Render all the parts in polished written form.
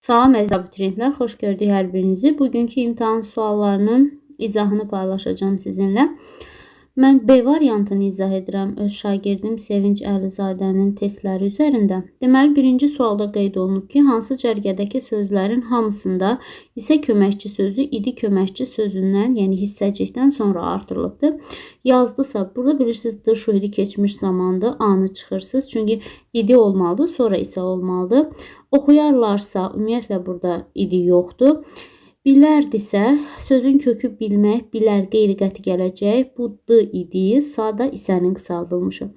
Salam əziz abituriyentlər, xoş gördük hər birinizi. Bugünkü imtahan suallarının izahını paylaşacağım sizinlə. Mən B variantını izah edirəm öz şagirdim Sevinç Əlizadənin testləri üzərində. Deməli, birinci sualda qeyd olunub ki, hansı cərgədəki sözlərin hamısında isə köməkçi sözü idi köməkçi sözündən, yəni hissəcikdən sonra artırılıbdır. Yazdısa, burada bilirsiniz, D şuhidi keçmiş zamandır, A-nı çıxırsınız. Çünki idi olmalıdır, sonra isə olmalıdır. Oxuyarlarsa, ümumiyyətlə burada idi yoxdur. Bilərdisə, sözün kökü bilmək, bilər qeyri-qəti gələcək. Bu D idi, sada isənin qısaldılmışı.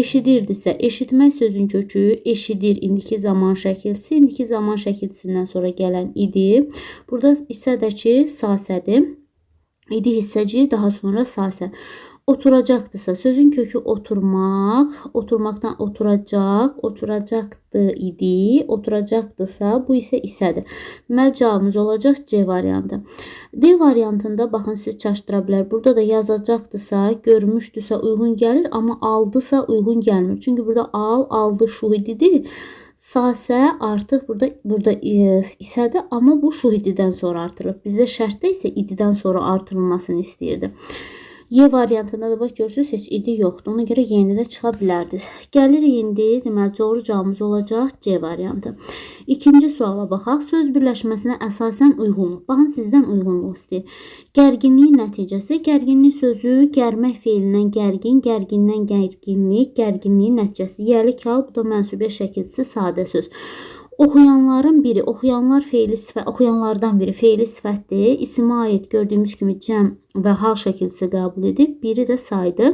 Eşidirdisə, eşitmək sözün kökü eşidir indiki zaman şəkilçisi, indiki zaman şəkilçisindən sonra gələn idi. Burada isə də ki, sasədir. İdi hissəci, daha sonra sasə. Oturacaqdısa, sözün kökü oturmaq, oturmaqdan oturacaq, oturacaqdı idi, oturacaqdısa, bu isə isədir. Deməli, cavabımız olacaq C variantı. D variantında, baxın, siz çaşdıra bilər. Burada da yazacaqdısa, görmüşdüsə uyğun gəlir, amma aldısa uyğun gəlmir. Çünki burada al, aldı şuhididir. Sasə artıq burada isədir, amma bu şuhididən sonra artırılıb. Bizdə şərtdə isə ididən sonra artırılmasını istəyirdi. Y variantında da bax görürsünüz, heç idi yoxdur. Ona görə yeni də çıxa bilərdiniz. Gəlirik indi, deməli doğru cavabımız olacaq C variantı. İkinci suala baxaq. Söz birləşməsinə əsasən uyğunluq. Baxın, sizdən uyğunluq istəyir. Gərginliyin nəticəsi. Gərginlik sözü gərmək feilindən gərgin, gərgindən gərginlik, gərginliyin nəticəsi. Yəlik hal, bu da mənsubiyyət şəkilçisi sadə söz. Oxuyanların biri, oxuyanlar feili sifət, oxuyanlardan biri feili sifətdir. İsmə aid gördüyümüz kimi cəm və hal şəkilçisi qəbul edib, biri də saydı.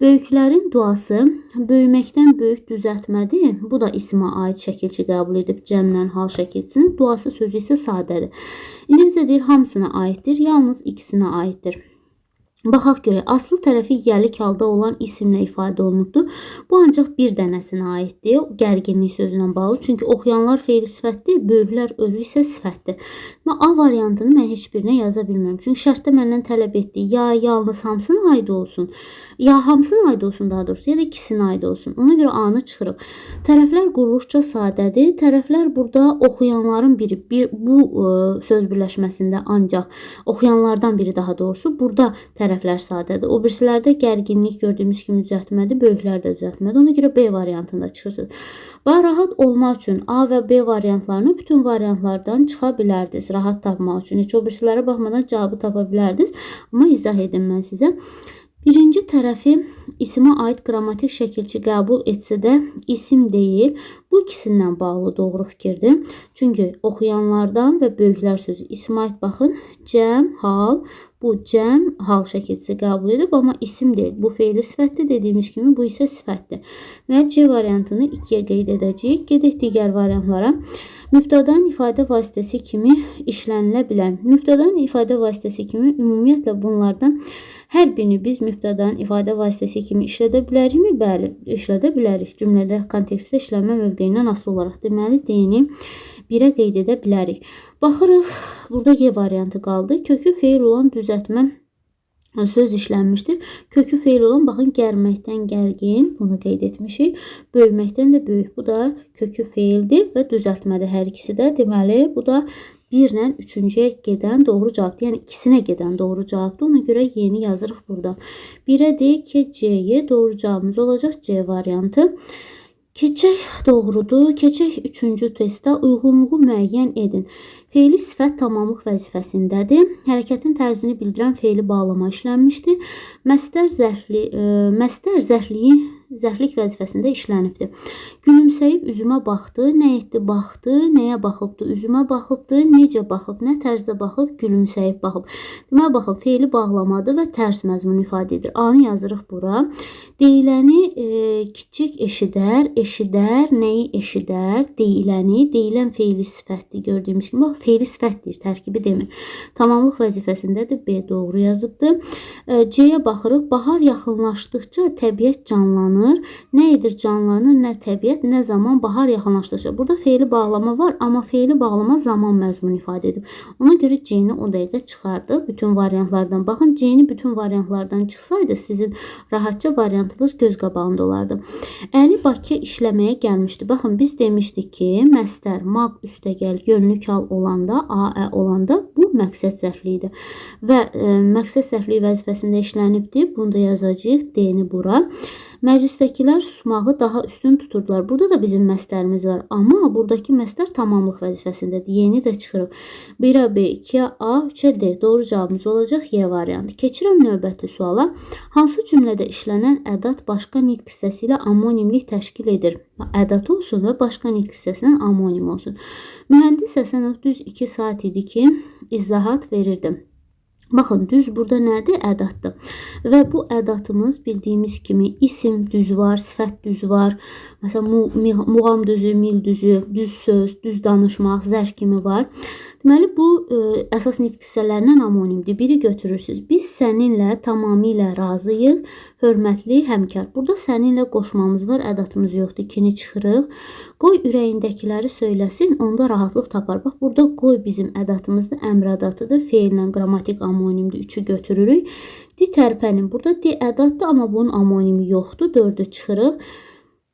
Böyüklərin duası böyüməkdən böyük düzəltmədir. Bu da ismə aid şəkilçi qəbul edib cəmlə hal şəkilçisinin. Duası sözü isə sadədir. İndi bizə deyir hamısına aiddir, yalnız ikisinə aiddir. Baxaq görək, aslı tərəfi yəlik halda olan isimlə ifadə olunubdur. Bu ancaq bir dənəsinə aiddir, gərginlik sözünə bağlı. Çünki oxuyanlar feili sifətdir, böyüklər özü isə sifətdir. Mən A variantını mən heç birinə yaza bilmirəm. Çünki şərtdə məndən tələb etdi, ya yalnız hamısına aid olsun, ya hamısına aid olsun daha doğrusu, ya da ikisinə aid olsun. Ona görə A-nı çıxırıq. Tərəflər quruluşca sadədir. Tərəflər burada oxuyanların biri, bu söz birləşməsində ancaq oxuyanlardan biri daha doğrusu, burada tərəflər sadədir. O birisilərdə gərginlik gördüyümüz kimi düzəltmədir, böyüklər də düzəltmədir. Ona görə B variantında çıxırsınız. Bax, rahat olmaq üçün A və B variantlarını bütün variantlardan çıxa bilərdiniz. Rahat tapmaq üçün. Heç o birisilərə baxmadan cavabı tapa bilərdiniz. Amma izah edim mən sizə. Birinci tərəfi isimə aid qrammatik şəkilçi qəbul etsə də isim deyil. Bu ikisindən bağlı doğru fikirdir. Çünki oxuyanlardan və böyüklər sözü isimə aid baxın. Cəm, hal, bu cəm, hal şəkilçisi qəbul edib, amma isim deyil. Bu feili sifətdir, dediyimiz kimi bu isə sifətdir. Və C variantını 2-yə qeyd edəcəyik. Gedək digər variantlara. Mübtədanın ifadə vasitəsi kimi işlənilə bilər. Mübtədanın ifadə vasitəsi kimi ümumiyyətlə bunlardan hər birini biz mübtədanın ifadə vasitəsi kimi işlədə bilərikmi? Bəli, işlədə bilərik. Cümlədə, kontekstdə işlənmə mövqeyindən asılı olaraq. Deməli, D-ni 1-ə qeyd edə bilərik. Baxırıq, burada Y variantı qaldı. Kökü feil olan düzəltmə söz işlənmişdir. Kökü feil olan, baxın, gərməkdən gərgin, bunu qeyd etmişik. Böyüməkdən də böyük. Bu da kökü feildir və düzəltmədir hər ikisi də. Deməli, bu da 1 ilə 3-cüyə gedən doğru cavabdır. Yəni, ikisinə gedən doğru cavabdır. Ona görə yeni yazırıq burada. 1-ə deyik ki, C-ye doğru cavabımız olacaq C variantı. Keçək doğrudur. Keçək 3-cü testə. Uyğunluğu müəyyən edin. Feili sifət tamamlıq vəzifəsindədir. Hərəkətin tərzini bildirən feili bağlama işlənmişdir. Məstər zərflik vəzifəsində işlənibdir. Gülümsəyib üzümə baxdı. Nə etdi? Baxdı. Nəyə baxıbdı? Üzümə baxıbdı. Necə baxıb? Nə tərzdə baxıb? Gülümsəyib baxıb. Deməli, baxın, feili bağlamadır və tərs məzmunu ifadə edir. A-nı yazırıq bura. Deyiləni kiçik eşidər, eşidər, nəyi eşidər? Deyiləni, deyilən feili sifətdir. Gördüyümüz kimi, bax, feili sifətdir, tərkibi demir. Tamamlıq vəzifəsindədir. B doğru yazıbdır. C-yə baxırıq. Bahar yaxınlaşdıqca təbiət canlanır. Canlanır. Nə edir canlanır? Nə təbiət, nə zaman bahar yaxınlaşdıqca. Burada feili bağlama var, amma feili bağlama zaman məzmunu ifadə edib. Ona görə C-ni o dəqiqə çıxardıq bütün variantlardan. Baxın, C-ni bütün variantlardan çıxsaydı sizin rahatca variantınız göz qabağında olardı. Əli Bakıya işləməyə gəlmişdi. Baxın, biz demişdik ki, məstər, maq üstəgəl, yönlük hal olanda, A, Ə olanda bu məqsəd zərfliyidir. Və məqsəd zərfliyi vəzifəsində işlənibdir. Bunu da yazacağıq D-ni bura. Məclisdəkilər susmağı daha üstün tuturdular. Burada da bizim məstərimiz var. Amma buradakı məstər tamamlıq vəzifəsindədir. Y-ni də çıxırıq. 1-ə B, 2-ə A, 3-ə D. Doğru cavabımız olacaq Y variantı. Keçirəm növbəti suala. Hansı cümlədə işlənən ədat başqa nitq hissəsi ilə amonimlik təşkil edir? Ədat olsun və başqa nitq hissəsindən amonim olsun. Mühəndis Həsənov düz 2 saat idi ki, izahat verirdi. Baxın, düz burada nədir? Ədatdır. Və bu ədatımız bildiyimiz kimi isim düz var, sifət düz var. Məsələn, muğam düzü, mil düzü, düz söz, düz danışmaq, zərf kimi var. Deməli, bu əsas nitq hissələrindən amonimdir. Biri götürürsünüz. Biz səninlə tamamilə razıyıq, hörmətli həmkar. Burada səninlə qoşmamız var, ədatımız yoxdur. 2-ni çıxırıq. Qoy ürəyindəkiləri söyləsin, onda rahatlıq tapar. Bax, burada qoy bizim ədatımızdır, əmr ədatıdır. Feillə qrammatik amonimdir. 3-ü götürürük. Di tərpənin. Burada di ədatdır, amma bunun amonimi yoxdur. 4-ü çıxırıq.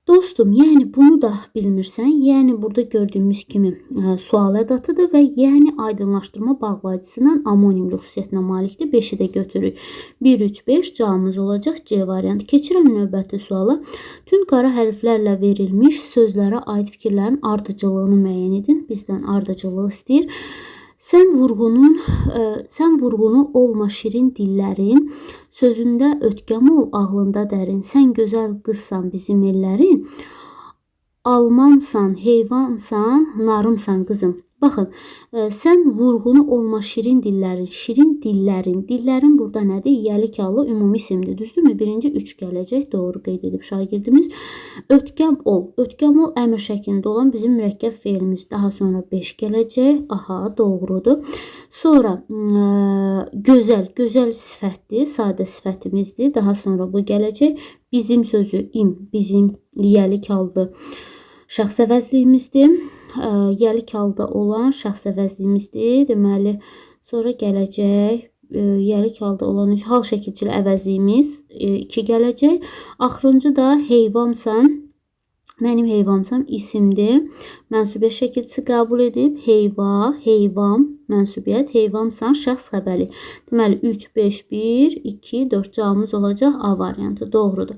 Dostum, yəni bunu da bilmirsən, yəni burada gördüyümüz kimi sual ədatıdır və yəni aydınlaşdırma bağlayıcısından amonimli xüsusiyyətinə malikdir. 5-i də götürürük. 1, 3, 5 cavabımız olacaq C variantı. Keçirəm növbəti suala. Tünd qara hərflərlə verilmiş sözlərə aid fikirlərin ardıcıllığını müəyyən edin. Bizdən ardıcıllığı istəyir. Sən vurğunu olma şirin dillərin, sözündə ötkəm ol, ağlında dərin. Sən gözəl qızsan bizim ellərin, almamsan, heyvansan, narımsan qızım. Baxın, sən vurğunu olma şirin dillərin, şirin dillərin, dillərin burada nədir? Yəlik hallı ümumi isimdir, düzdürmü? Birinci 3 gələcək, doğru qeyd edib şagirdimiz. Ötkəm ol, ötkəm ol əmr şəklində olan bizim mürəkkəb feilimiz. Daha sonra 5 gələcək, aha, doğrudur. Sonra gözəl, gözəl sifətdir, sadə sifətimizdir. Daha sonra bu gələcək. Bizim sözü im, bizim yəlik hallı şəxs əvəzliyimizdir. Yəlik halda olan şəxs əvəzliyimizdir. Deməli, sonra gələcək yəlik halda olan hal şəkilçili əvəzliyimiz 2 gələcək. Axırıncı da heyvamsan, mənim heyvamsam isimdir. Mənsubiyyət şəkilçisi qəbul edib. Heyva, heyvam, mənsubiyyət, heyvamsan, şəxs xəbəri. Deməli, 3, 5, 1, 2, 4 cavabımız olacaq A variantı. Doğrudur.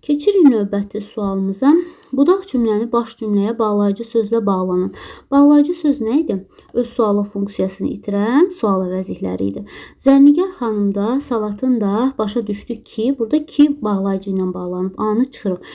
Keçirik növbəti sualımıza. Budaq cümləni baş cümləyə bağlayıcı sözlə bağlanın. Bağlayıcı söz nə idi? Öz suallıq funksiyasını itirən sual əvəzlikləri idi. Zərnigar xanım da, Salatın da başa düşdük ki, burada ki bağlayıcı ilə bağlanıb. A-nı çıxırıq.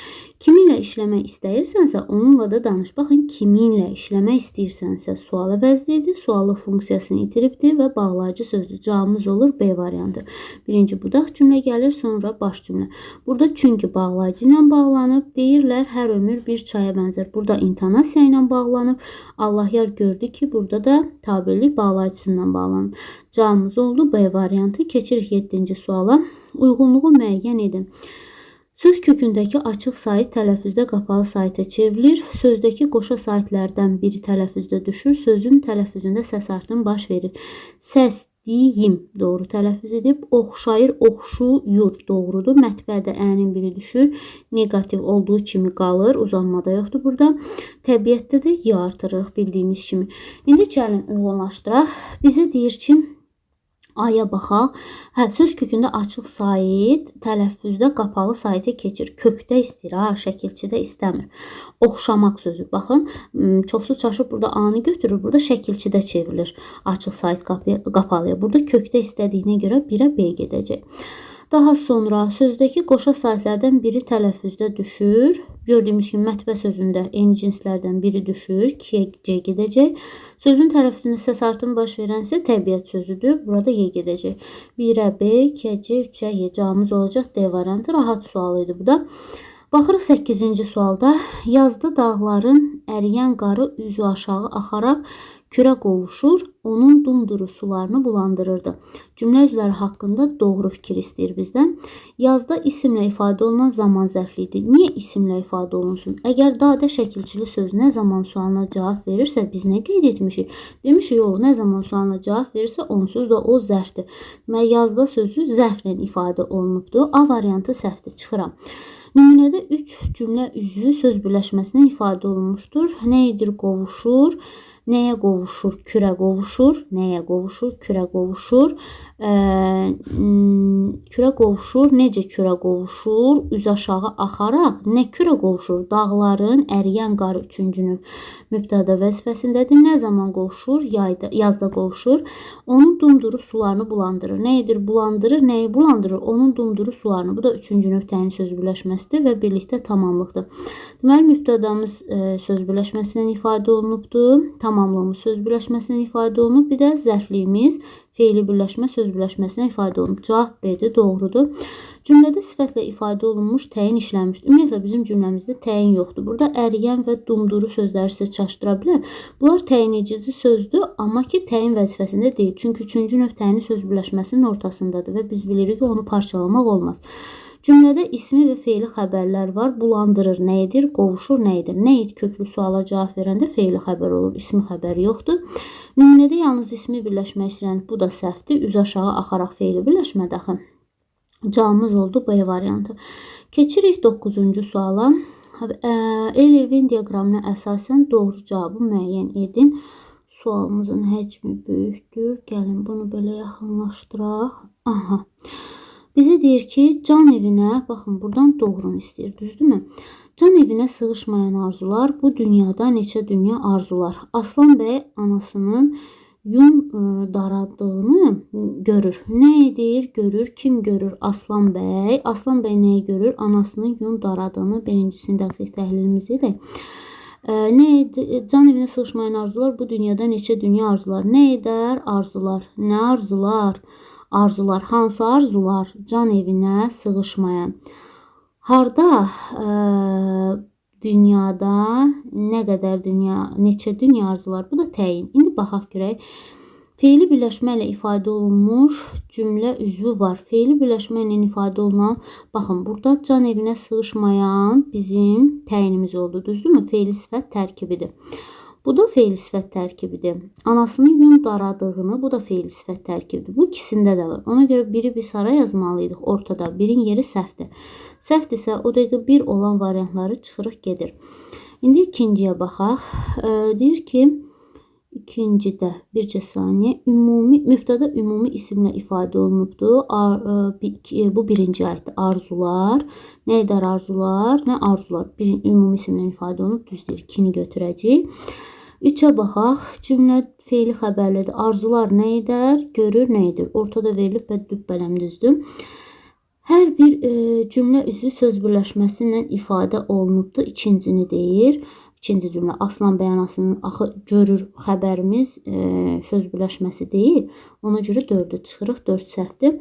Kiminlə işləmək istəyirsənsə, onunla da danış. Baxın, kiminlə işləmək istəyirsənsə sual əvəzliyidir. Suallıq funksiyasını itiribdir və bağlayıcı sözdür. Cavabımız olur B variantı. Birinci budaq cümlə gəlir, sonra baş cümlə. Burada çünki bağlayıcı ilə bağlanıb. Deyirlər, hər ömür bir çaya bənzər. Burada intonasiya ilə bağlanıb. Allahyar gördü ki, burada da tabelik bağlayıcısından bağlanıb. Cavabımız oldu B variantı. Keçirik 7-ci suala. Uyğunluğu müəyyən edin. Söz kökündəki açıq sait tələffüzdə qapalı saitə çevrilir. Sözdəki qoşa saitlərdən biri tələffüzdə düşür. Sözün tələffüzündə səs artımı baş verir. Səs deyim doğru tələffüz edib. Oxşayır, oxşuyur doğrudur. Mətbəədə ənin biri düşür. Neqativ olduğu kimi qalır. Uzanmada yoxdur burada. Təbiətdə də y artırırıq bildiyimiz kimi. İndi gəlin uyğunlaşdıraq. Bizə deyir ki, A'ya baxaq. Hə, söz kökündə açıq sait tələffüzdə qapalı saitə keçir. Kökdə istəyir, ha, şəkilçidə istəmir. Oxşamaq sözü. Baxın, çoxsu çaşıb burada A-nı götürür. Burada şəkilçidə çevrilir. Açıq sait qapalıya. Burada kökdə istədiyinə görə 1-ə B gedəcək. Daha sonra sözdəki qoşa saitlərdən biri tələffüzdə düşür. Gördüyümüz kimi mətbə sözündə eyni cinslərdən biri düşür. 2-yə C gedəcək. Sözün tələffüzündə səs artımı baş verən isə təbiət sözüdür. Burada Y gedəcək. 1-ə B, 2-yə C, 3-ə Y. Cavabımız olacaq D variantı. Rahat sual idi bu da. Baxırıq 8-ci sualda. Yazda dağların əriyən qarı üzü aşağı axaraq kürə qovuşur, onun dumduru sularını bulandırırdı. Cümlə üzvləri haqqında doğru fikir istəyir bizdən. Yazda isimlə ifadə olunan zaman zərfliyidir. Niyə isimlə ifadə olunsun? Əgər dadə şəkilçili söz nə zaman sualına cavab verirsə, biz nə qeyd etmişik? Demişik, yox, nə zaman sualına cavab verirsə, onsuz da o zərfdir. Deməli, yazda sözü zərflə ifadə olunubdur. A variantı səhvdir, çıxıram. Nümunədə 3 cümlə üzvü söz birləşməsindən ifadə olunmuşdur. Nə edir? Qovuşur. Nəyə qovuşur? Kürə qovuşur. Nəyə qovuşur? Kürə qovuşur. Kürə qovuşur. Necə kürə qovuşur? Üz aşağı axaraq. Nə kürə qovuşur? Dağların əriyən qarı üçüncü növ mübtəda vəzifəsindədir. Nə zaman qovuşur? Yayda, yazda qovuşur. Onun dumduru sularını bulandırır. Nə edir? Bulandırır. Nəyi bulandırır? Onun dumduru sularını. Bu da üçüncü növ təyin söz birləşməsidir və birlikdə tamamlıqdır. Deməli, mübtədamız söz birləşməsindən ifadə olunubdur. Tamamlığımız söz birləşməsindən ifadə olunub. Bir də zərfliyimiz feili birləşmə söz birləşməsinə ifadə olunub. Cavab B-dir, doğrudur. Cümlədə sifətlə ifadə olunmuş təyin işlənmişdir. Ümumiyyətlə, bizim cümləmizdə təyin yoxdur. Burada əriyən və dumduru sözləri sizə çaşdıra bilər. Bunlar təyin edici sözdür, amma ki, təyin vəzifəsində deyil. Çünki üçüncü növ təyini söz birləşməsinin ortasındadır və biz bilirik ki, onu parçalamaq olmaz. Cümlədə ismi və feili xəbərlər var. Bulandırır nə edir? Qovuşur nə edir? Nə edir? Köklü suala cavab verəndə feili xəbər olur. İsmi xəbər yoxdur. Nümunədə yalnız ismi birləşmə işlənib. Bu da səhvdir. Üz aşağı axaraq feili birləşmədir axı. Cavabımız oldu B variantı. Keçirik 9-cu suala. Euler-Venn diaqramına əsasən doğru cavabı müəyyən edin. Sualımızın həcmi böyükdür. Gəlin bunu belə yaxınlaşdıraq. Aha. Bizi deyir ki, can evinə, baxın buradan doğrunu istəyir, düzdürmü? Can evinə sığışmayan arzular, bu dünyada neçə dünya arzular. Aslan bəy anasının yun daradığını görür. Nə edir? Görür. Kim görür? Aslan bəy. Aslan bəy nəyi görür? Anasının yun daradığını. Birinci sintaktik təhlilimizi edək. Nə edir? Can evinə sığışmayan arzular, bu dünyada neçə dünya arzular. Nə edər? Arzular. Nə arzular? Arzular. Hansı arzular? Can evinə sığışmayan. Harda? Dünyada nə qədər dünya, neçə dünya arzular? Bu da təyin. İndi baxaq görək. Feili birləşmə ilə ifadə olunmuş cümlə üzvü var. Feili birləşmə ilə ifadə olunan, baxın, burada can evinə sığışmayan bizim təyinimiz oldu. Düzdürmü? Feili sifət tərkibidir. Bu da feili sifət tərkibidir. Anasının yun daradığını, bu da feili sifət tərkibidir. Bu ikisində də var. Ona görə biri biz hara yazmalıydıq? Ortada. Birin yeri səhvdir. Səhvdirsə o dəqiqə bir olan variantları çıxırıq gedir. İndi ikinciyə baxaq. Deyir ki, ikincidə bircə saniyə ümumi mübtəda ümumi isimlə ifadə olunubdur. Bu birinci aiddir. Arzular. Nə edər arzular? Nə arzular? Bir ümumi isimlə ifadə olunub, düz deyir. 2-ni götürəcəyik. 3-ə baxaq. Cümlə feili xəbərlidir. Arzular nə edər? Görür, nə edir? Ortada verilib və dübbələm düzdür. Hər bir cümlə üzvü söz birləşməsi ilə ifadə olunubdur. İkincini deyir. İkinci cümlə Aslan bəy anasının axı görür xəbərimiz söz birləşməsi deyil. Ona görə 4-ü çıxırıq, 4 səhvdir.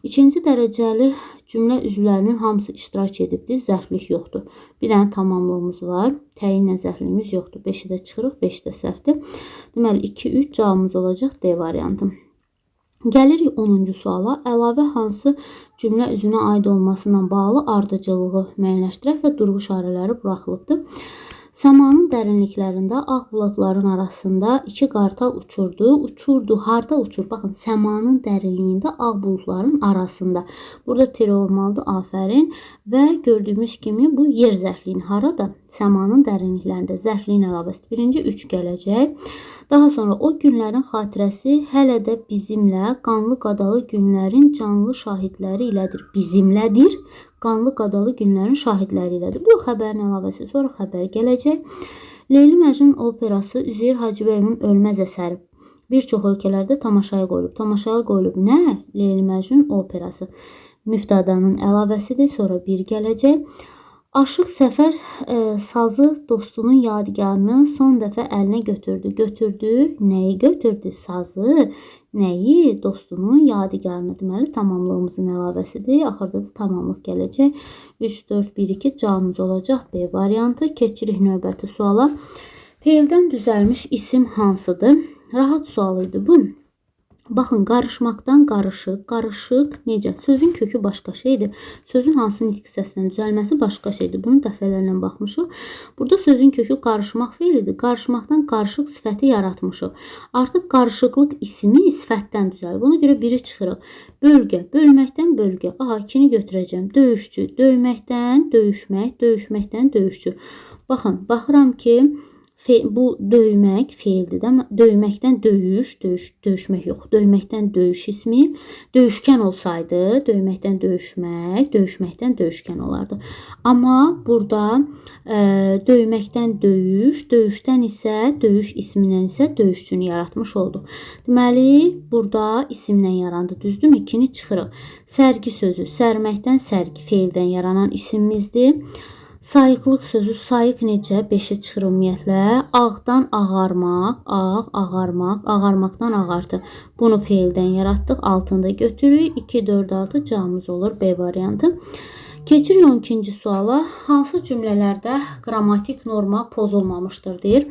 İkinci dərəcəli cümlə üzvlərinin hamısı iştirak edibdir. Zərflik yoxdur. Bir dənə tamamlığımız var. Təyinlə zərfliyimiz yoxdur. 5-i də çıxırıq, 5 də səhvdir. Deməli 2, 3 cavabımız olacaq D variantı. Gəlirik 10-cu suala. Əlavə hansı cümlə üzvünə aid olmasından bağlı ardıcıllığı müəyyənləşdirək və durğu işarələri buraxılıbdır. Səmanın dərinliklərində ağ buludların arasında iki qartal uçurdu. Uçurdu. Harda uçur? Baxın, səmanın dərinliyində ağ buludların arasında. Burada tire olmalıdır. Afərin. Və gördüyümüz kimi bu yer zərfliyinin harada? Səmanın dərinliklərində zərfliyin əlavəsidir. Birinci 3 gələcək. Daha sonra o günlərin xatirəsi hələ də bizimlə, qanlı qadalı günlərin canlı şahidləri ilədir. Bizimlədir. Qanlı qadalı günlərin şahidləri ilədir. Bu xəbərin əlavəsi. Sonra xəbər gələcək. Leyli Məcnun operası Üzeyir Hacıbəyovun ölməz əsəri. Bir çox ölkələrdə tamaşaya qoyulub. Tamaşaya qoyulub nə? Leyli Məcnun operası. Müftədanın əlavəsidir. Sonra bir gələcək. Aşıq Səfər sazı dostunun yadigarını son dəfə əlinə götürdü. Götürdü. Nəyi götürdü? Sazı. Nəyi? Dostunun yadigarını. Deməli, tamamlığımızın əlavəsidir. Axırda da tamamlıq gələcək. 3, 4, 1, 2 cavabımız olacaq. B variantı. Keçirik növbəti suala. Feildən düzəlmiş isim hansıdır? Rahat sual idi bu. Baxın, qarışmaqdan qarışıq, qarışıq necə? Sözün kökü başqa şeydir. Sözün hansı nitq hissəsindən düzəlməsi başqa şeydir. Bunu dəfələrlə baxmışıq. Burada sözün kökü qarışmaq feilidir. Qarışmaqdan qarışıq sifəti yaratmışıq. Artıq qarışıqlıq ismi sifətdən düzəlir. Buna görə biri çıxırıq. Bölgə, bölməkdən bölgə. Aha, 2-ni götürəcəm. Döyüşçü, döyməkdən döyüşmək, döyüşməkdən döyüşçü. Baxın, baxıram ki, bu döymək feildir də. Döyməkdən döyüş, döyüşmək yox. Döyməkdən döyüş ismi. Döyüşkən olsaydı, döyməkdən döyüşmək, döyüşməkdən döyüşkən olardı. Amma burada döyməkdən döyüş, döyüşdən isə döyüş ismindən isə döyüşçünü yaratmış olduq. Deməli, burada isimdən yarandı. Düzdürmü? 2-ni çıxırıq. Sərgi sözü, sərməkdən sərgi feildən yaranan isimimizdir. Sayıqlıq sözü, sayıq necə? 5-i çıxır ümumiyyətlə. Ağdan ağarmaq, ağ, ağarmaq, ağarmaqdan ağartı. Bunu feildən yaratdıq. Altını da götürürük. 2, 4, 6 cavabımız olur B variantı. Keçirik 12-ci suala. Hansı cümlələrdə qrammatik norma pozulmamışdır deyir.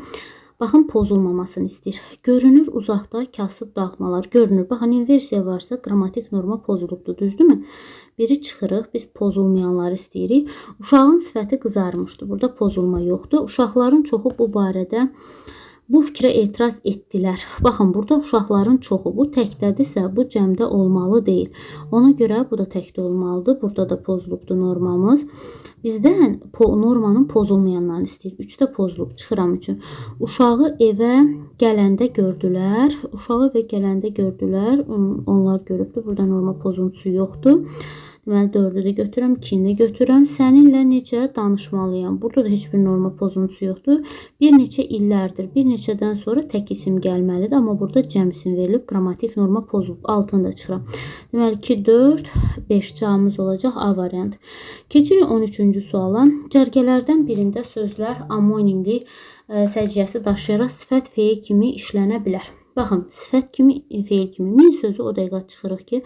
Baxın, pozulmamasını istəyir. Görünür uzaqda kasıb dağmalar. Görünür. Baxın, inversiya varsa qrammatik norma pozulubdur. Düzdürmü? Biri çıxırıq. Biz pozulmayanları istəyirik. Uşağın sifəti qızarmışdı. Burada pozulma yoxdur. Uşaqların çoxu bu barədə bu fikrə etiraz etdilər. Baxın, burada uşaqların çoxu bu təkdədirsə, bu cəmdə olmalı deyil. Ona görə bu da təkdə olmalıdır. Burada da pozulubdur normamız. Bizdən normanın pozulmayanlarını istəyir. 3-də pozulub, çıxıram üçün. Uşağı evə gələndə gördülər. Uşağı evə gələndə gördülər. Onlar görübdür. Burada norma pozuntusu yoxdur. Deməli, 4-ü də götürürəm, 2-ni də götürürəm. Səninlə necə danışmalıyam? Burada da heç bir norma pozuntusu yoxdur. Bir neçə illərdir. Bir neçədən sonra tək isim gəlməlidir. Amma burada cəm isim verilib. Qrammatik norma pozulub. Altını da çıxıram. Deməli, 2, 4, 5 cavabımız olacaq A variantı. Keçirik 13-cü suala. Cərgələrdən birində sözlər amonimlik səciyyəsi daşıyaraq sifət feil kimi işlənə bilər. Baxın, sifət kimi, feil kimi. Min sözü o dəqiqə çıxırıq ki,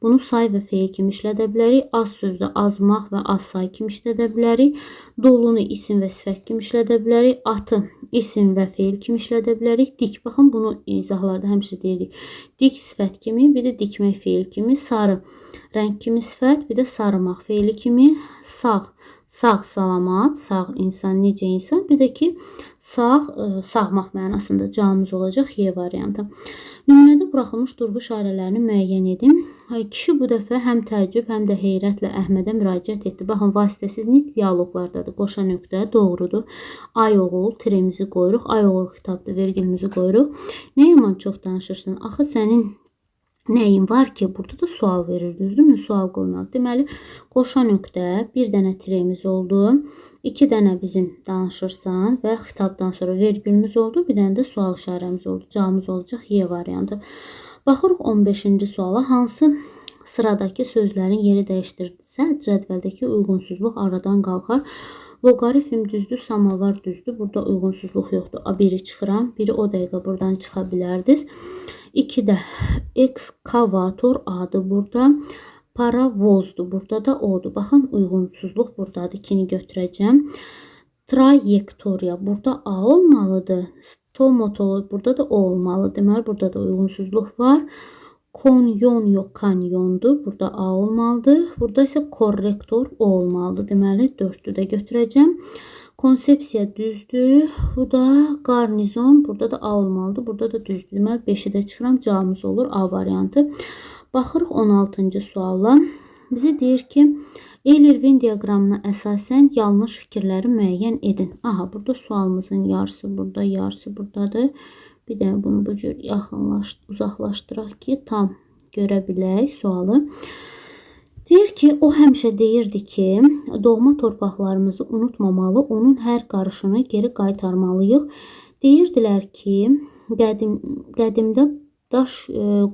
bunu say və feil kimi işlədə bilərik. Az sözdə azmaq və az say kimi işlədə bilərik. Dolunu isim və sifət kimi işlədə bilərik. Atı isim və feil kimi işlədə bilərik. Dik, baxın, bunu izahlarda həmişə deyirik. Dik sifət kimi, bir də dikmək feil kimi. Sarı rəng kimi sifət, bir də sarımaq feili kimi. Sağ, sağ salamat, sağ insan, necə insan. Bir də ki, sağ, sağmaq mənasında cavabımız olacaq Y variantı. Nümunədə buraxılmış durğu işarələrini müəyyən edin. Kişi bu dəfə həm təəccüb, həm də heyrətlə Əhmədə müraciət etdi. Baxın, vasitəsiz nitq dialoqlardadır. Qoşa nöqtə doğrudur. Ay oğul, tiremizi qoyuruq. Ay oğul xitabdır, vergülümüzü qoyuruq. Nə yaman çox danışırsan? Axı sənin nəyin var ki? Burada da sual verir, düzdürmü? Sual qoymaq. Deməli, qoşa nöqtə, bir dənə tiremiz oldu. 2 dənə bizim danışırsan və xitabdan sonra vergülümüz oldu. Bir dənə də sual işarəmiz oldu. Cavabımız olacaq Y variantı. Baxırıq 15-ci suala. Hansı sıradakı sözlərin yeri dəyişdirilsə, cədvəldəki uyğunsuzluq aradan qalxar? Loqaritm düzdür, samovar düzdür. Burada uyğunsuzluq yoxdur. A1-i çıxıram. Biri o dəqiqə buradan çıxa bilərdiniz. 2-də ekskavator adı burada. Paravozdur. Burada da odur. Baxın, uyğunsuzluq buradadır. 2-ni götürəcəm. Trayektoriya. Burada A olmalıdır. Stomatolog. Burada da O olmalı. Deməli, burada da uyğunsuzluq var. Konyon yox, kanyondur. Burada A olmalıdır. Burada isə korrektor O olmalıdır. Deməli, 4-ü də götürəcəm. Konsepsiya düzdür. Bu da qarnizon. Burada da A olmalıdır. Burada da düzdür. Deməli, 5-i də çıxıram. Cavabımız olur A variantı. Baxırıq 16-cı suala. Bizə deyir ki, Euler-Venn diaqramına əsasən yanlış fikirləri müəyyən edin. Aha, burada sualımızın yarısı burada, yarısı buradadır. Bir də bunu bu cür uzaqlaşdıraq ki, tam görə bilək sualı. Deyir ki, o həmişə deyirdi ki, doğma torpaqlarımızı unutmamalı, onun hər qarışını geri qaytarmalıyıq. Deyirdilər ki, qədimdə daş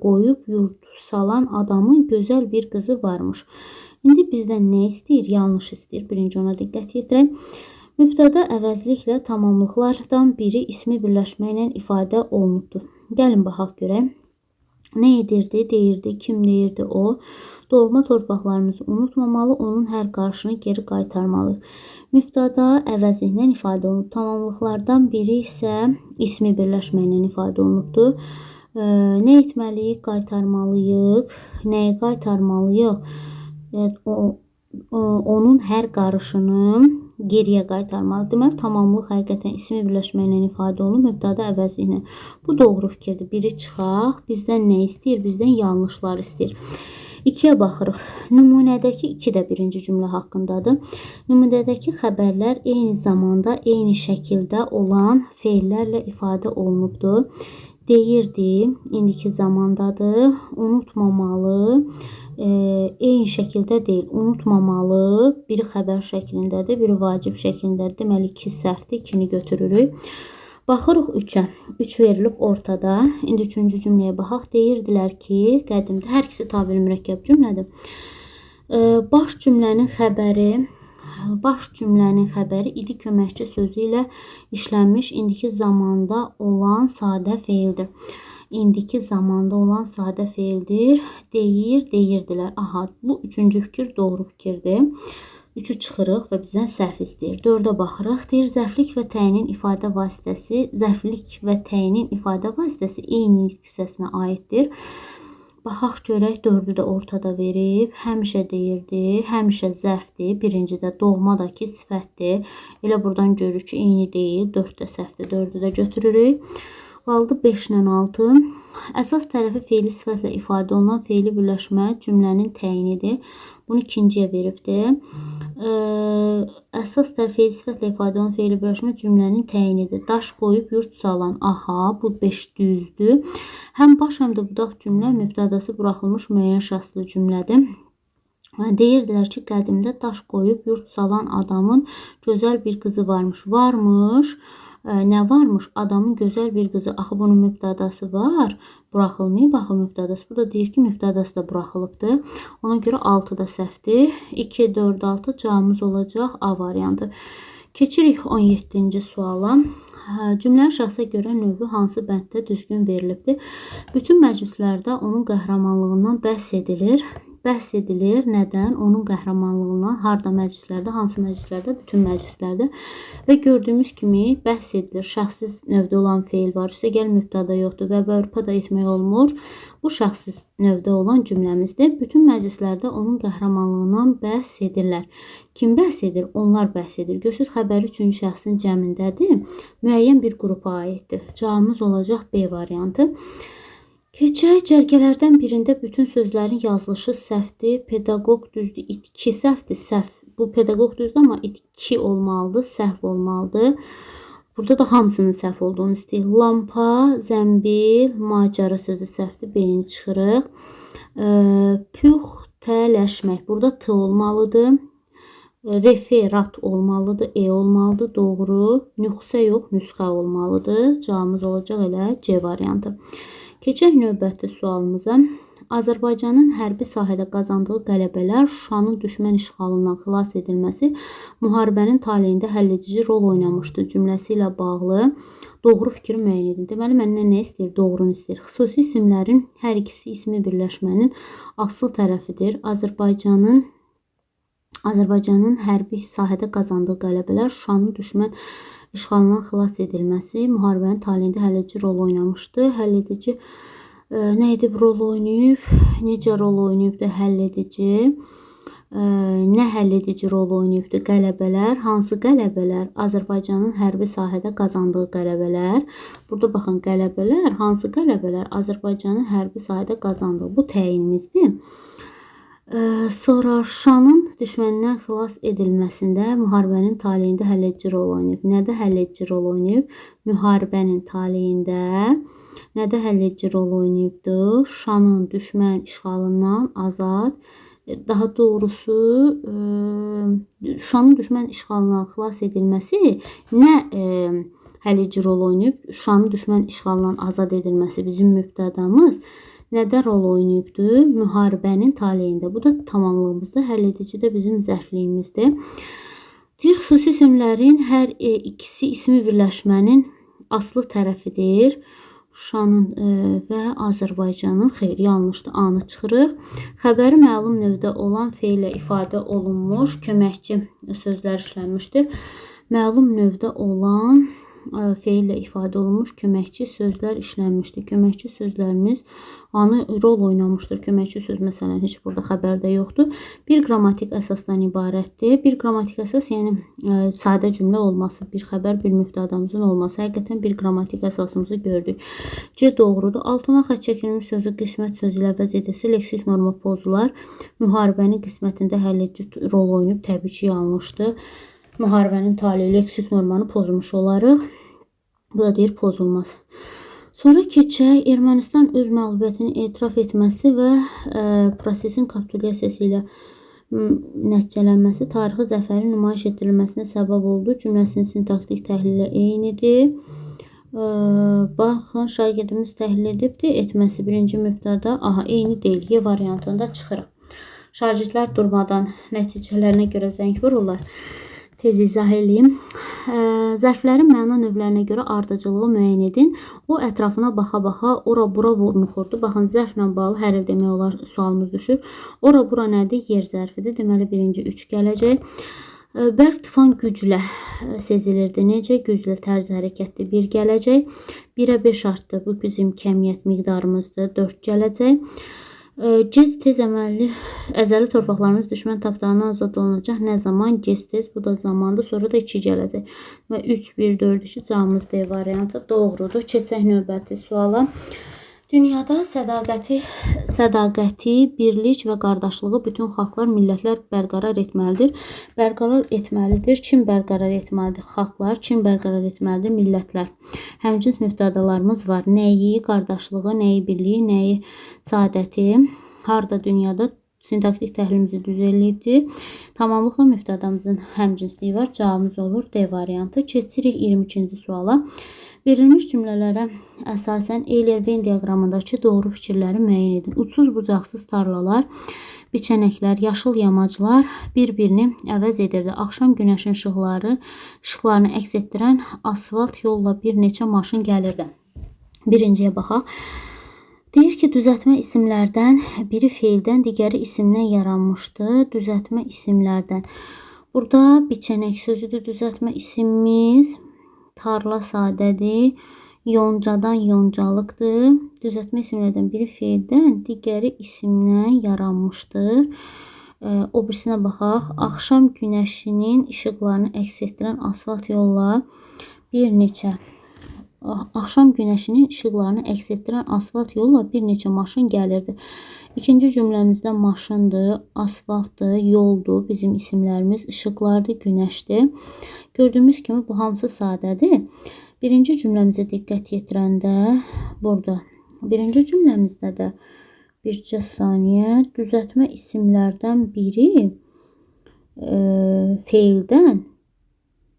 qoyub yurd salan adamın gözəl bir qızı varmış. İndi bizdən nə istəyir? Yanlış istəyir. Birinci ona diqqət yetirək. Mübtəda əvəzliklə tamamlıqlardan biri ismi birləşmə ilə ifadə olunubdur. Gəlin baxaq görək. Nə edirdi? Deyirdi. Kim deyirdi? O. Doğma torpaqlarımızı unutmamalı, onun hər qarşını geri qaytarmalı. Mübtəda əvəzliklə ifadə olunub. Tamamlıqlardan biri isə ismi birləşmə ilə ifadə olunubdur. Nə etməliyik? Qaytarmalıyıq. Nəyi qaytarmalıyıq? Onun hər qarışını geriyə qaytarmalı. Deməli, tamamlıq həqiqətən ismi birləşmə ilə ifadə olunub, mübtəda əvəzliklə. Bu doğru fikirdir. Biri çıxaq. Bizdən nə istəyir? Bizdən yanlışlar istəyir. 2-yə baxırıq. Nümunədəki 2 də birinci cümlə haqqındadır. Nümunədəki xəbərlər eyni zamanda, eyni şəkildə olan feillərlə ifadə olunubdur. Deyirdi, indiki zamandadır. Unutmamalı, eyni şəkildə deyil. Unutmamalı, biri xəbər şəklindədir, biri vacib şəklindədir. Deməli, 2 səhvdir, 2-ni götürürük. Baxırıq 3-ə. 3 verilib ortada. İndi 3-cü cümləyə baxaq. Deyirdilər ki, qədimdə hər ikisi tabeli mürəkkəb cümlədir. Baş cümlənin xəbəri idi köməkçi sözü ilə işlənmiş indiki zamanda olan sadə feildir. İndiki zamanda olan sadə feildir. Deyir, deyirdilər. Aha, bu üçüncü fikir doğru fikirdir. 3-ü çıxırıq və bizdən səhv istəyir. 4-ə baxırıq. Deyir, zərflik və təyinin ifadə vasitəsi, zərflik və təyinin ifadə vasitəsi eyni hissəsinə aiddir. Baxaq görək, 4-ü də ortada verib. Həmişə deyirdi, həmişə zərfdir. Birincidə doğmadakı sifətdir. Elə buradan görürük ki, eyni deyil. 4 də səhvdir. 4-ü də götürürük. Qaldı 5 ilə 6. Əsas tərəfi feili sifətlə ifadə olunan feili birləşmə cümlənin təyinidir. Bunu ikinciyə veribdir. Əsas tərəfi feili sifətlə ifadə olunan feili birləşmə cümlənin təyinidir. Daş qoyub yurt salan. Aha, bu 5 düzdür. Həm baş, həm də budaq cümlə mübtədası buraxılmış müəyyən şəxsli cümlədir. Deyirdilər ki, qədimdə daş qoyub yurt salan adamın gözəl bir qızı varmış. Varmış. Nə varmış? Adamın gözəl bir qızı. Axı bunun mübtədası var. Buraxılmayıb axı mübtədası. Bu da deyir ki, mübtədası da buraxılıbdır. Ona görə 6 da səhvdir. 2, 4, 6 cavabımız olacaq A variantı. Keçirik 17-ci suala. Cümlənin şəxsə görə növü hansı bənddə düzgün verilibdir? Bütün məclislərdə onun qəhrəmanlığından bəhs edilir. Bəhs edilir. Nədən? Onun qəhrəmanlığından. Harda məclislərdə? Hansı məclislərdə? Bütün məclislərdə. Və gördüyümüz kimi bəhs edilir. Şəxsiz növdə olan feil var. Üstəgəl mübtəda yoxdur və bərpa da etmək olmur. Bu şəxsiz növdə olan cümləmizdir. Bütün məclislərdə onun qəhrəmanlığından bəhs edirlər. Kim bəhs edir? Onlar bəhs edir. Görürsünüz, xəbəri üçüncü şəxsin cəmindədir. Müəyyən bir qrupa aiddir. Cavabımız olacaq B variantı. Keçək, cərgələrdən birində bütün sözlərin yazılışı səhvdir. Pedaqoq düzdür, itki səhvdir, səhv. Bu pedaqoq düzdür, amma itki olmalıdır, səhv olmalıdır. Burada da hamısının səhv olduğunu istəyir. Lampa, zəmbil, macəra sözü səhvdir, B-ni çıxırıq. Püxtələşmək, burada T olmalıdır. Referat olmalıdır, E olmalıdır, doğru. Nüxsə yox, nüsxə olmalıdır. Cavabımız olacaq elə C variantı. Keçək növbəti sualımıza. Azərbaycanın hərbi sahədə qazandığı qələbələr, Şuşanın düşmən işğalından xilas edilməsi müharibənin taleyində həlledici rol oynamışdı cümləsi ilə bağlı doğru fikri müəyyən edin. Deməli, məndən nə istəyir? Doğrunu istəyir. Xüsusi isimlərin hər ikisi ismi birləşmənin asıl tərəfidir. Azərbaycanın hərbi sahədə qazandığı qələbələr, Şuşanın düşmən işğalından xilas edilməsi müharibənin taleyində həlledici rol oynamışdı. Həlledici nə edib rol oynayıb? Necə rol oynayıbdı həlledici? Nə həlledici rol oynayıbdı? Qələbələr. Hansı qələbələr? Azərbaycanın hərbi sahədə qazandığı qələbələr. Burada baxın, qələbələr. Hansı qələbələr? Azərbaycanın hərbi sahədə qazandığı. Bu təyinimizdir. Sonra Şuşanın düşməndən xilas edilməsində müharibənin taleyində həlledici rol oynayıb. Nədə həlledici rol oynayıb? Müharibənin taleyində nədə həlledici rol oynayıbdır? Şuşanın düşmən işğalından azad, daha doğrusu Şuşanın düşmən işğalından xilas edilməsi nə Həll edici rol oynayıb. Şuşanın düşmən işğalından azad edilməsi bizim mübtədamız nədə rol oynayıbdır? Müharibənin taleyində. Bu da tamamlığımızda, həll edici də bizim zərfliyimizdir. Deyir, xüsusi isimlərin hər ikisi ismi birləşmənin aslı tərəfidir. Şuşanın və Azərbaycanın, xeyr, yanlışdır, A-nı çıxırıq. Xəbəri məlum növdə olan feillə ifadə olunmuş köməkçi sözlər işlənmişdir. Məlum növdə olan feillə ifadə olunmuş köməkçi sözlər işlənmişdir. Köməkçi sözlərimiz anı rol oynamışdır. Köməkçi söz məsələn heç burada xəbərdə yoxdur. Bir qrammatik əsasdan ibarətdir. Bir qrammatik əsas, yəni sadə cümlə olması, bir xəbər, bir mübtədamızın olması. Həqiqətən bir qrammatik əsasımızı gördük. C doğrudur. Altına xətt çəkilmiş sözü qismət sözü ilə əvəz edilsə, leksik norma pozular. Müharibənin qismətində həll edici rol oynayıb, təbii ki, yanlışdır. Müharibənin taleyi leksik normanı pozmuş olarıq. Bu da deyir pozulmaz. Sonra keçək Ermənistan öz məğlubiyyətini etiraf etməsi və prosesin kapitulyasiyası ilə nəticələnməsi tarixi zəfərin nümayiş etdirilməsinə səbəb oldu. Cümləsinin sintaktik təhlili eynidir. Baxın, şagirdimiz təhlil edibdir. Etməsi birinci mübtəda. Aha, eyni deyil. Y variantında çıxırıq. Şagirdlər durmadan nəticələrinə görə zəng vururlar. Tez izah eləyim. Zərflərin məna növlərinə görə ardıcıllığı müəyyən edin. O ətrafına baxa-baxa ora-bura vurnuxurdu. Baxın, zərflə bağlı hər il demək olar sualımız düşür. Ora-bura nədir? Yer zərfidir. Deməli, birinci 3 gələcək. Bərk tufan güclə sezilirdi. Necə? Güclə tərz hərəkətli 1 gələcək. 1-ə 5 artdı. Bu bizim kəmiyyət miqdarımızdır. 4 gələcək. Gec tez əməlli əzəli torpaqlarımız düşmən tapdağından azad olunacaq. Nə zaman? Gec tez. Bu da zamandır. Sonra da 2 gələcək. Və 3, 1, 4, 2 cavabımız D variantı doğrudur. Keçək növbəti suala. Dünyada sədaqəti, birlik və qardaşlığı bütün xalqlar, millətlər bərqərar etməlidir. Bərqərar etməlidir. Kim bərqərar etməlidir? Xalqlar. Kim bərqərar etməlidir? Millətlər. Həmcins mübtədalarımız var. Nəyi? Qardaşlığı, nəyi birliyi, nəyi saadəti? Harda dünyada? Sintaktik təhlilimizi düz eləyibdir. Tamamlıqla mübtədamızın həmcinsliyi var. Cavabımız olur D variantı. Keçirik 22-ci suala. Verilmiş cümlələrə əsasən Euler-Venn diaqramındakı doğru fikirləri müəyyən edin. Uçsuz bucaqsız tarlalar, biçənəklər, yaşıl yamaclar bir-birini əvəz edirdi. Axşam günəşin işıqlarını əks etdirən asfalt yolla bir neçə maşın gəlirdi. Birinciyə baxaq. Deyir ki, düzəltmə isimlərdən biri feildən, digəri isimdən yaranmışdı. Düzəltmə isimlərdən. Burada biçənək sözüdür düzəltmə isimimiz. Tarla sadədir. Yoncadan yoncalıqdır. Düzəltmə isimlərdən biri feildən, digəri isimdən yaranmışdır. O birisinə baxaq. Axşam günəşinin işıqlarını əks etdirən asfalt yolla bir neçə Axşam günəşinin işıqlarını əks etdirən asfalt yolla bir neçə maşın gəlirdi. İkinci cümləmizdə maşındır, asfaltdır, yoldur, bizim isimlərimiz, işıqlardır, günəşdir. Gördüyümüz kimi bu hamısı sadədir. Birinci cümləmizə diqqət yetirəndə burada, birinci cümləmizdə də bircə saniyə düzəltmə isimlərdən biri feildən,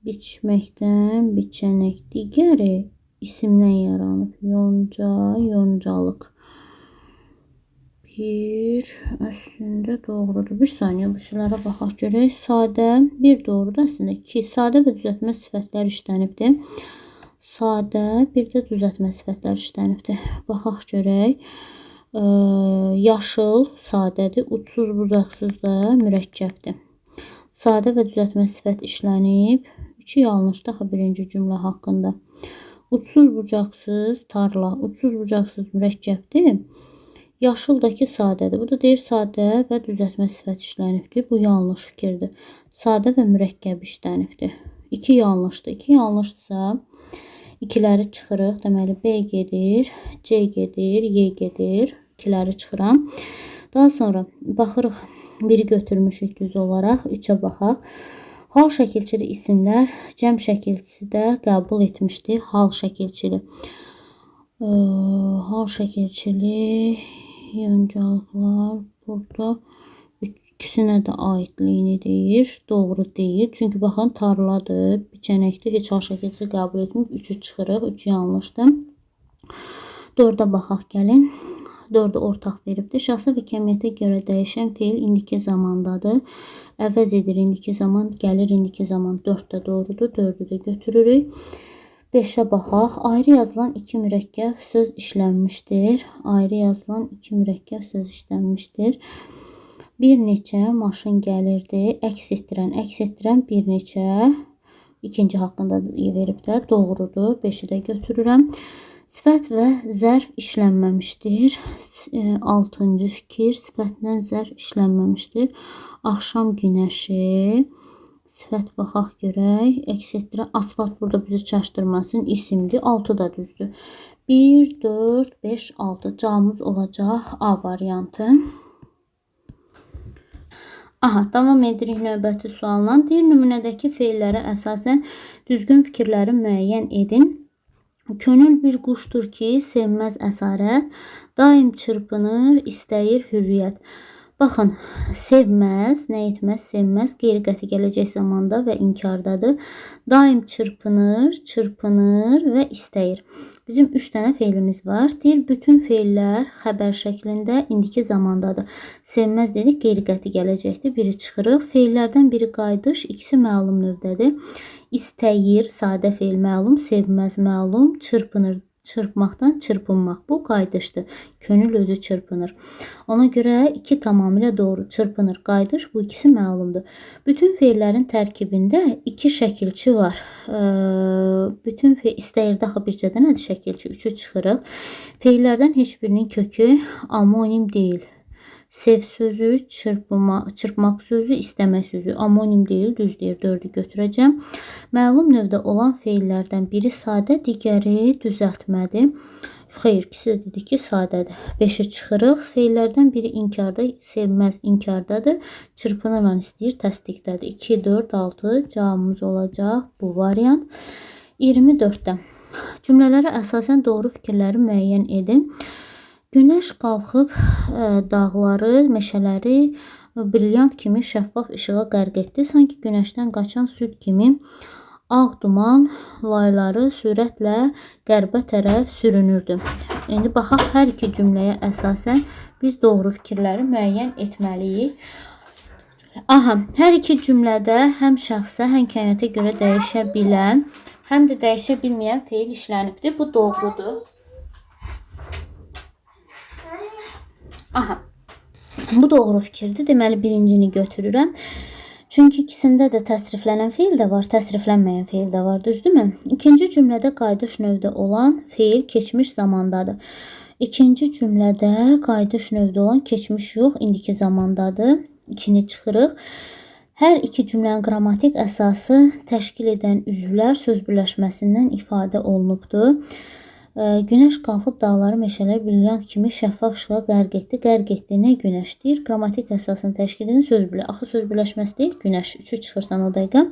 biçməkdən, biçənək, digəri isimdən yaranıb. Yonca, yoncalıq. Bir, əslində doğrudur. Bir saniyə bu sizlərə baxaq görək. Sadə, bir doğrudur əslində. İki, sadə və düzəltmə sifətlər işlənibdir. Sadə, bir də düzəltmə sifətlər işlənibdir. Baxaq görək. Yaşıl sadədir, uçsuz bucaqsız da mürəkkəbdir. Sadə və düzəltmə sifət işlənib. İki yanlışdır axı birinci cümlə haqqında. Uçsuz bucaqsız tarla, uçsuz bucaqsız mürəkkəbdir. Yaşıl da ki sadədir. Bu da deyir sadə və düzəltmə sifət işlənibdir. Bu yanlış fikirdir. Sadə və mürəkkəb işlənibdir. İki yanlışdır. İki yanlışdırsa ikiləri çıxırıq. Deməli B gedir, C gedir, Y gedir. İkiləri çıxıram. Daha sonra baxırıq. Biri götürmüşük düz olaraq. 3-ə baxaq. Hal şəkilçili isimlər cəm şəkilçisi də qəbul etmişdi. Hal şəkilçili. Hal şəkilçili yoncalıqlar burada İkisinə də aidliyini deyir. Doğru deyil. Çünki baxın, tarladır, biçənəkdir. Heç hal şəkilçi qəbul etməyib. 3-ü çıxırıq. 3 yanlışdır. 4-ə baxaq gəlin. 4-ü ortaq veribdir. Şəxsə və kəmiyyətə görə dəyişən feil indiki zamandadır. Əvəz edir indiki zaman, gəlir indiki zaman. 4 də doğrudur. 4-ü də götürürük. 5-ə baxaq. Ayrı yazılan iki mürəkkəb söz işlənmişdir. Ayrı yazılan iki mürəkkəb söz işlənmişdir. Bir neçə maşın gəlirdi. Əks etdirən, əks etdirən bir neçə. İkinci haqqında verib də. Doğrudur. 5-i də götürürəm. Sifət və zərf işlənməmişdir. 6-cı fikir. Sifətlə zərf işlənməmişdir. Axşam günəşi. Sifət baxaq görək. Əks etdirən asfalt burada bizi çaşdırmasın. İsimdir. 6 da düzdür. 1, 4, 5, 6. Cavabımız olacaq A variantı. Aha, davam edirik növbəti sualla. Deyir, nümunədəki feillərə əsasən düzgün fikirləri müəyyən edin. Könül bir quşdur ki, sevməz əsarət, daim çırpınır, istəyir hürriyyət. Baxın, sevməz, nə etməz, sevməz, qeyri-qəti gələcək zamanda və inkardadır. Daim çırpınır, çırpınır və istəyir. Bizim 3 dənə feilimiz var. Deyir, bütün feillər xəbər şəklində indiki zamandadır. Sevməz dedik, qeyri-qəti gələcəkdir. Biri çıxırıq. Feillərdən biri qayıdış, ikisi məlum növdədir. İstəyir, sadə feil məlum, sevməz məlum, çırpınır. Çırpmaqdan çırpınmaq. Bu qayıdışdır. Könül özü çırpınır. Ona görə iki tamamilə doğru. Çırpınır, qayıdış, bu ikisi məlumdur. Bütün feillərin tərkibində iki şəkilçi var. Bütün istəyirdə axı bircə dənədir şəkilçi. 3-ü çıxırıq. Feillərdən heç birinin kökü amonim deyil. Sev sözü, çırpmaq sözü, istəmək sözü amonim deyil, düz deyir. 4-ü götürəcəm. Məlum növdə olan feillərdən biri sadə, digəri düzəltmədir. Xeyr, ikisi də dedik ki, sadədir. 5-i çıxırıq. Feillərdən biri inkarda, sevməz inkardadır. Çırpınırla istəyir, təsdiqdədir. 2, 4, 6 cavabımız olacaq bu variant. 24-də. Cümlələrə əsasən doğru fikirləri müəyyən edin. Günəş qalxıb dağları, meşələri brilyant kimi şəffaf işığa qərq etdi. Sanki günəşdən qaçan süd kimi ağ duman layları sürətlə qərbə tərəf sürünürdü. İndi baxaq, hər iki cümləyə əsasən biz doğru fikirləri müəyyən etməliyik. Aha, hər iki cümlədə həm şəxsə, həm kəmiyyətə görə dəyişə bilən, həm də dəyişə bilməyən feil işlənibdir. Bu doğrudur. Aha, bu doğru fikirdir. Deməli, birincini götürürəm. Çünki ikisində də təsriflənən feil də var, təsriflənməyən feil də var, düzdürmü? İkinci cümlədə qayıdış növdə olan feil keçmiş zamandadır. İkinci cümlədə qayıdış növdə olan keçmiş yox, indiki zamandadır. 2-ni çıxırıq. Hər iki cümlənin qrammatik əsası təşkil edən üzvlər söz birləşməsindən ifadə olunubdur. Günəş qalxıb dağları, meşələri brilyant kimi şəffaf işığa qərq etdi. Qərq etdi nə günəş deyir? Qrammatik əsasını təşkil edən söz birləşməsi. Axı söz birləşməsi deyil, günəş. 3-ü çıxırsan o dəqiqə.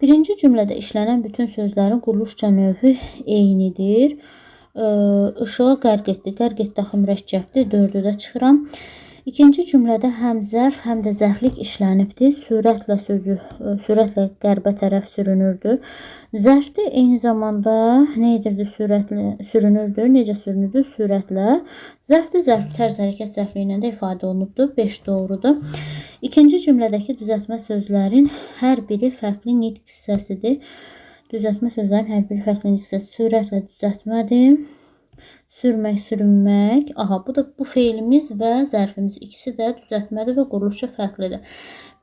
Birinci cümlədə işlənən bütün sözlərin quruluşca növü eynidir. Işığa qərq etdi. Qərq etdi axı mürəkkəbdir. 4-ü də çıxıram. İkinci cümlədə həm zərf, həm də zərflik işlənibdir. Sürətlə sözü, sürətlə qərbə tərəf sürünürdü. Zərfdir, eyni zamanda nə edirdi? Sürətlə sürünürdü. Necə sürünürdü? Sürətlə. Zərfdir, zərf tərz hərəkət zərfliyi ilə də ifadə olunubdur. 5 doğrudur. İkinci cümlədəki düzəltmə sözlərin hər biri fərqli nitq hissəsidir. Düzəltmə sözlərin hər biri fərqli nitq hissəsi. Sürətlə düzəltmədir. Sürmək, sürünmək. Aha, bu da bu feilimiz və zərfimiz ikisi də düzəltmədir və quruluşca fərqlidir.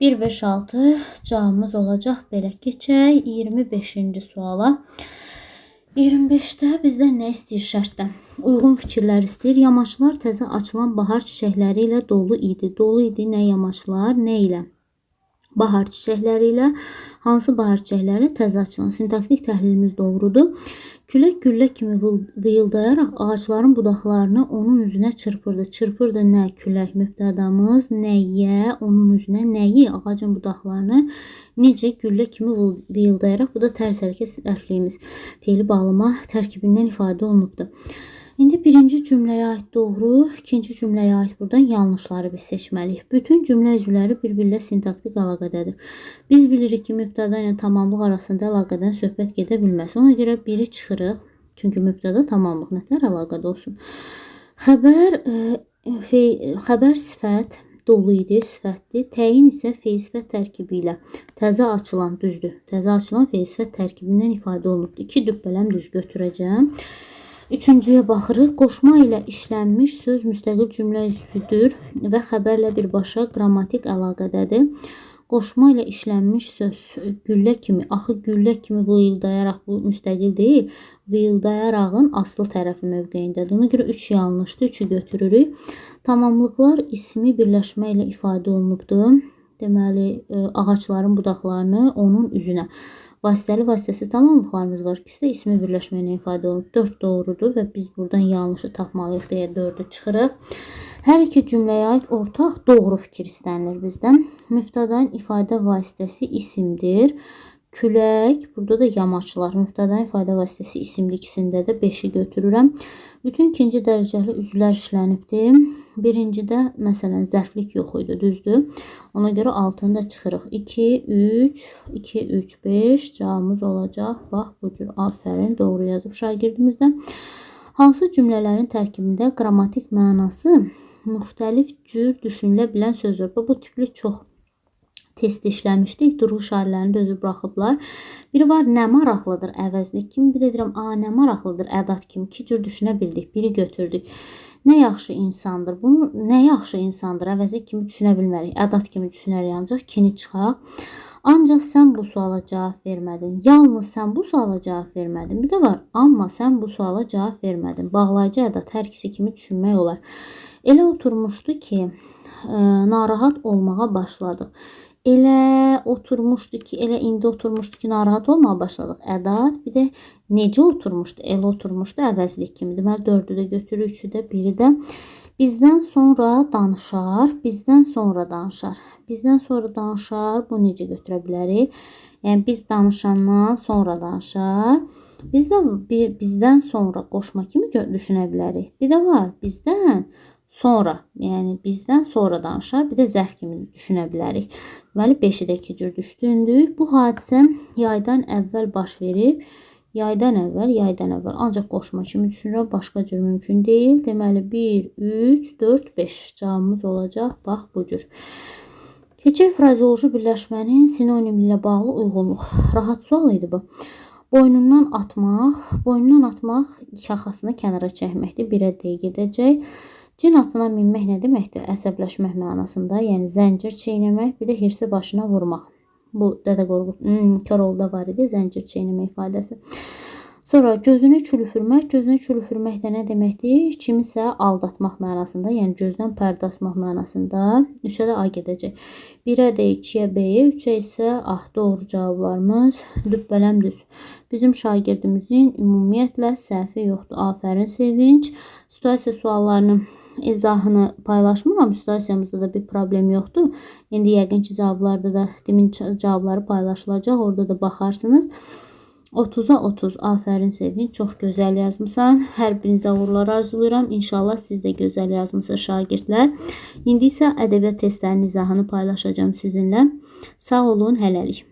1, 5, 6 cavabımız olacaq. Belə keçək 25-ci suala. 25-də bizdən nə istəyir şərtdə? Uyğun fikirlər istəyir. Yamaçlar təzə açılan bahar çiçəkləri ilə dolu idi. Dolu idi nə yamaçlar, nə ilə? Bahar çiçəkləri ilə. Hansı bahar çiçəkləri? Təzə açılan. Sintaktik təhlilimiz doğrudur. Külək güllə kimi vıyıldayaraq ağacların budaqlarını onun üzünə çırpırdı. Çırpırdı nə? Külək mübtədamız, nəyə? Onun üzünə nəyi? Ağacın budaqlarını necə? Güllə kimi vıyıldayaraq. Bu da tərz hərəkət zərfliyimiz. Feili bağlama tərkibindən ifadə olunubdur. İndi birinci cümləyə aid doğru, ikinci cümləyə aid buradan yanlışları biz seçməliyik. Bütün cümlə üzvləri bir-birilə sintaktik əlaqədədir. Biz bilirik ki, mübtəda ilə tamamlıq arasında əlaqədən söhbət gedə bilməz. Ona görə biri çıxırıq. Çünki mübtəda tamamlıq nətər əlaqədə olsun. Xəbər, xəbər sifət dolu idi, sifətdir. Təyin isə feil sifət tərkibi ilə təzə açılan, düzdür. Təzə açılan feil sifət tərkibindən ifadə olunubdur. İki dübbələm düz götürəcəm. Üçüncüyə baxırıq. Qoşma ilə işlənmiş söz müstəqil cümlə üzvüdür və xəbərlə birbaşa qrammatik əlaqədədir. Qoşma ilə işlənmiş söz güllə kimi, axı güllə kimi vıyıldayaraq bu müstəqil deyil, vıyıldayarağın aslı tərəfi mövqeyindədir. Ona görə 3 yanlışdır, 3-ü götürürük. Tamamlıqlar ismi birləşmə ilə ifadə olunubdur. Deməli, ağacların budaqlarını onun üzünə. Vasitəli vasitəsiz tamamlıqlarımız var. İkisi də ismi birləşmə ilə ifadə olunub. 4 doğrudur və biz buradan yanlışı tapmalıyıq deyə 4-ü çıxırıq. Hər iki cümləyə aid ortaq doğru fikir istənilir bizdən. Mübtədanın ifadə vasitəsi isimdir. Külək, burada da yamaçlar. Mübtədanın ifadə vasitəsi isimdir. İkisində də 5-i götürürəm. Bütün ikinci dərəcəli üzvlər işlənibdir. Birincidə məsələn zərflik yox idi, düzdür? Ona görə altını da çıxırıq. 2, 3, 2, 3, 5 cavabımız olacaq. Bax, bu cür. Afərin, doğru yazıb şagirdimizdən. Hansı cümlələrin tərkibində qrammatik mənası müxtəlif cür düşünülə bilən sözdür? Bu tipli çox test işləmişdik. Durğu işarələrini də özü buraxıblar. Biri var, nə maraqlıdır əvəzlik kimi. Bir də deyirəm, a, nə maraqlıdır ədat kimi. İki cür düşünə bildik. Biri götürdük. Nə yaxşı insandır. Bunu nə yaxşı insandır əvəzlik kimi düşünə bilmərik. Ədat kimi düşünərik ancaq kini çıxaq. Ancaq sən bu suala cavab vermədin. Yalnız sən bu suala cavab vermədin. Bir də var, amma sən bu suala cavab vermədin. Bağlayıcı ədat hər ikisi kimi düşünmək olar. Elə oturmuşdu ki, narahat olmağa başladıq. Elə oturmuşdu ki, elə indi oturmuşdu ki, narahat olmağa başladıq. Ədat, bir də necə oturmuşdu? Elə oturmuşdu əvəzlik kimi. Deməli, 4-ü də götürür, 3-ü də, 1-i də. Bizdən sonra danışar, bizdən sonra danışar. Bizdən sonra danışar, bunu necə götürə bilərik? Yəni, biz danışandan sonra danışar. Biz də bizdən sonra qoşma kimi düşünə bilərik. Bir də var, bizdən sonra, yəni bizdən sonra danışar, bir də zərf kimi düşünə bilərik. Deməli, 5-i də iki cür düşündük. Bu hadisə yaydan əvvəl baş verib. Yaydan əvvəl, yaydan əvvəl. Ancaq qoşma kimi düşünürəm, başqa cür mümkün deyil. Deməli, 1, 3, 4, 5 cavabımız olacaq. Bax, bu cür. Keçək frazeoloji birləşmənin sinonimi ilə bağlı uyğunluq. Rahat sual idi bu. Boynundan atmaq, boynundan atmaq yaxasını kənara çəkməkdir. 1-ə D gedəcək. Cin atına minmək nə deməkdir? Əsəbləşmək mənasında, yəni zəncir çeynəmək, bir də hirsi başına vurmaq. Bu Dədə Qorqud, Koroğlu'da var idi zəncir çeynəmək ifadəsi. Sonra gözünü külüfürmək, gözünü külüfürmək də nə deməkdir? Kimisə aldatmaq mənasında, yəni gözdən pərdə asmaq mənasında. 3-ə də A gedəcək. 1-ə D, 2-yə B, 3-ə isə A. Doğru cavablarımız dübbələm düz. Bizim şagirdimizin ümumiyyətlə səhvi yoxdur. Afərin Sevinç. Situasiya suallarının izahını paylaşmıram. Situasiyamızda da bir problem yoxdur. İndi yəqin ki, cavablarda da demin cavabları paylaşılacaq. Orada da baxarsınız. 30-a 30. Afərin Sevinç. Çox gözəl yazmısan. Hər birinizə uğurlar arzulayıram. İnşallah siz də gözəl yazmısınız şagirdlər. İndi isə ədəbiyyat testlərinin izahını paylaşacağım sizinlə. Sağ olun, hələlik.